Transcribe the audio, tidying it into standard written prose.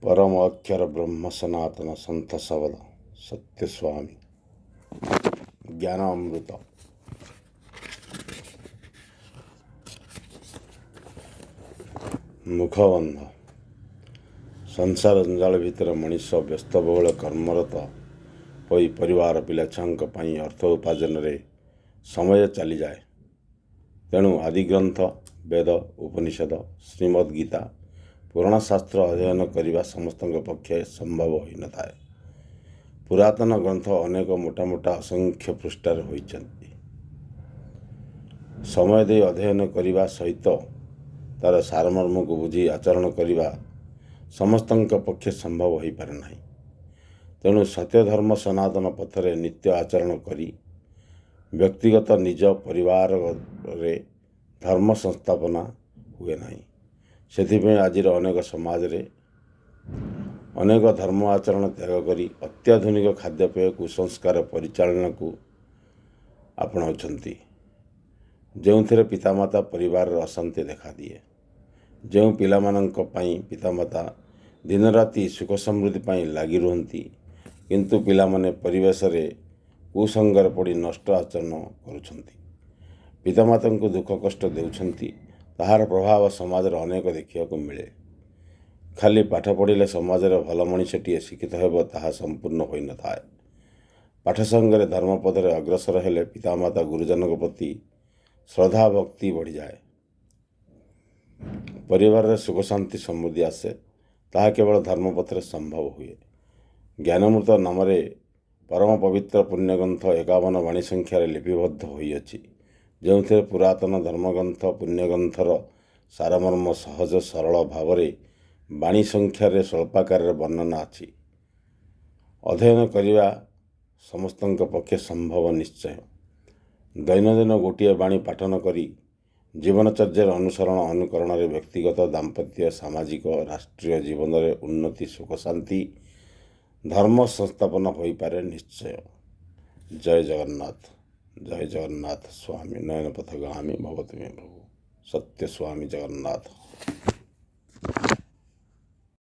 ପରମ ଅକ୍ଷର ବ୍ରହ୍ମ ସନାତନ ସନ୍ଥ ଶବଦ ସତ୍ୟ ସ୍ୱାମୀ ଜ୍ଞାନ ଅମୃତ। ମୁଖବନ୍ଧ। ସଂସାର ଜଞ୍ଜାଳ ଭିତରେ ମଣିଷ ବ୍ୟସ୍ତବହୁଳ କର୍ମରତ ହୋଇ ପରିବାର ପିଲାଛୁଆଙ୍କ ପାଇଁ ଅର୍ଥ ଉପାର୍ଜନରେ ସମୟ ଚାଲିଯାଏ। ତେଣୁ ଆଦିଗ୍ରନ୍ଥ ବେଦ, ଉପନିଷଦ, ଶ୍ରୀମଦ୍ ଗୀତା, ପୁରାଣ ଶାସ୍ତ୍ର ଅଧ୍ୟୟନ କରିବା ସମସ୍ତଙ୍କ ପକ୍ଷେ ସମ୍ଭବ ହୋଇନଥାଏ। ପୁରାତନ ଗ୍ରନ୍ଥ ଅନେକ ମୋଟା ମୋଟା ଅସଂଖ୍ୟ ପୃଷ୍ଠାରେ ହୋଇଛନ୍ତି। ସମୟ ଦେଇ ଅଧ୍ୟୟନ କରିବା ସହିତ ତା'ର ସାରମର୍ମକୁ ବୁଝି ଆଚରଣ କରିବା ସମସ୍ତଙ୍କ ପକ୍ଷେ ସମ୍ଭବ ହୋଇପାରେ ନାହିଁ। ତେଣୁ ସତ୍ୟଧର୍ମ ସନାତନ ପଥରେ ନିତ୍ୟ ଆଚରଣ କରି ବ୍ୟକ୍ତିଗତ ନିଜ ପରିବାରରେ ଧର୍ମ ସଂସ୍ଥାପନା ହୁଏ ନାହିଁ। ସେଥିପାଇଁ ଆଜିର ଅନେକ ସମାଜରେ ଅନେକ ଧର୍ମ ଆଚରଣ ତ୍ୟାଗ କରି ଅତ୍ୟାଧୁନିକ ଖାଦ୍ୟପେୟ କୁସଂସ୍କାର ପରିଚାଳନାକୁ ଆପଣାଉଛନ୍ତି, ଯେଉଁଥିରେ ପିତାମାତା ପରିବାରର ଅଶାନ୍ତି ଦେଖାଦିଏ। ଯେଉଁ ପିଲାମାନଙ୍କ ପାଇଁ ପିତାମାତା ଦିନରାତି ସୁଖ ସମୃଦ୍ଧି ପାଇଁ ଲାଗି ରୁହନ୍ତି, କିନ୍ତୁ ପିଲାମାନେ ପରିବେଶରେ କୁସଙ୍ଗରେ ପଡ଼ି ନଷ୍ଟ ଆଚରଣ କରୁଛନ୍ତି, ପିତାମାତାଙ୍କୁ ଦୁଃଖ କଷ୍ଟ ଦେଉଛନ୍ତି, ତାହାର ପ୍ରଭାବ ସମାଜରେ ଅନେକ ଦେଖିବାକୁ ମିଳେ। ଖାଲି ପାଠ ପଢ଼ିଲେ ସମାଜରେ ଭଲ ମଣିଷଟିଏ ଶିକ୍ଷିତ ହେବ ତାହା ସମ୍ପୂର୍ଣ୍ଣ ହୋଇନଥାଏ। ପାଠ ସାଙ୍ଗରେ ଧର୍ମପଥରେ ଅଗ୍ରସର ହେଲେ ପିତାମାତା ଗୁରୁଜନଙ୍କ ପ୍ରତି ଶ୍ରଦ୍ଧା ଭକ୍ତି ବଢ଼ିଯାଏ, ପରିବାରରେ ସୁଖ ଶାନ୍ତି ସମୃଦ୍ଧି ଆସେ। ତାହା କେବଳ ଧର୍ମପଥରେ ସମ୍ଭବ ହୁଏ। ଜ୍ଞାନମୃତ ନାମରେ ପରମ ପବିତ୍ର ପୁଣ୍ୟଗ୍ରନ୍ଥ 51 ବାଣୀ ସଂଖ୍ୟାରେ ଲିପିବଦ୍ଧ ହୋଇଅଛି, ଯେଉଁଥିରେ ପୁରାତନ ଧର୍ମଗ୍ରନ୍ଥ ପୁଣ୍ୟଗ୍ରନ୍ଥର ସାରମର୍ମ ସହଜ ସରଳ ଭାବରେ ବାଣୀ ସଂଖ୍ୟାରେ ସ୍ୱଳ୍ପାକାରରେ ବର୍ଣ୍ଣନା ଅଛି। ଅଧ୍ୟୟନ କରିବା ସମସ୍ତଙ୍କ ପକ୍ଷେ ସମ୍ଭବ ନିଶ୍ଚୟ। ଦୈନନ୍ଦିନ ଗୋଟିଏ ବାଣୀ ପାଠନ କରି ଜୀବନଚର୍ଯ୍ୟାର ଅନୁସରଣ ଅନୁକରଣରେ ବ୍ୟକ୍ତିଗତ, ଦାମ୍ପତ୍ୟ, ସାମାଜିକ, ରାଷ୍ଟ୍ରୀୟ ଜୀବନରେ ଉନ୍ନତି, ସୁଖ, ଶାନ୍ତି, ଧର୍ମ ସଂସ୍ଥାପନ ହୋଇପାରେ ନିଶ୍ଚୟ। ଜୟ ଜଗନ୍ନାଥ, ଜୟ ଜଗନ୍ନାଥ ସ୍ୱାମୀ ନୟନ ପଥଗାମୀ ଭବତୁ ମେ ପ୍ରଭୁ। ସତ୍ୟ ସ୍ୱାମୀ ଜଗନ୍ନାଥ।